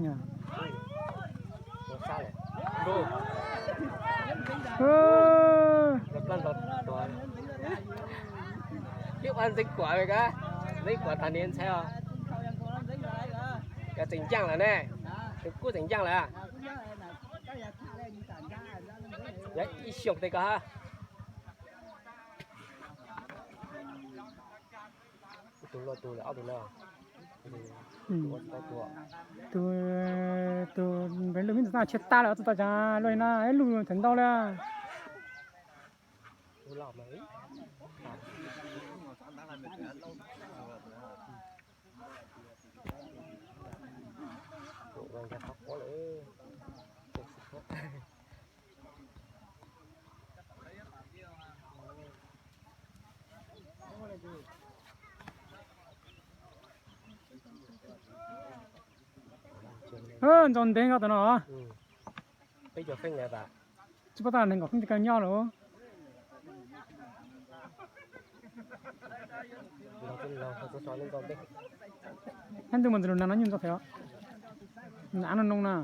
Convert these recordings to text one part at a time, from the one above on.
Ua ntxeev kuam, ntxeev kuam tag niam ntxhais os. Yog tseem ncaaj lawm ne, tus kub tseem ncaaj lawm. Yog ib xyoos tej ko ha. Ib tug luaj tug lawm ob tug na. Tus, tus npe lug ib ntawd tsis tau tag lawm, tsis tau cas luaj li na, ib lub tseem ntau li. Ntxaus ntev nkaus tus no. Tsis paub tab nees nkaum feeb tej ko nyob lawm. Nyob ntuj mas ntxim lug nag no nyuj ntxaus thiab. Nag no noo na.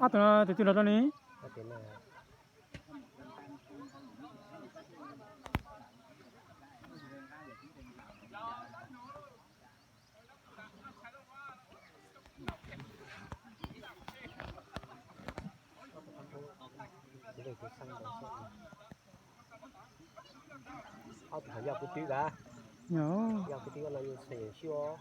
Ob tug no tus twg los rau ni? Ob tug yog kuv twb a, yog kuv twb no yus txhais yus xyuas.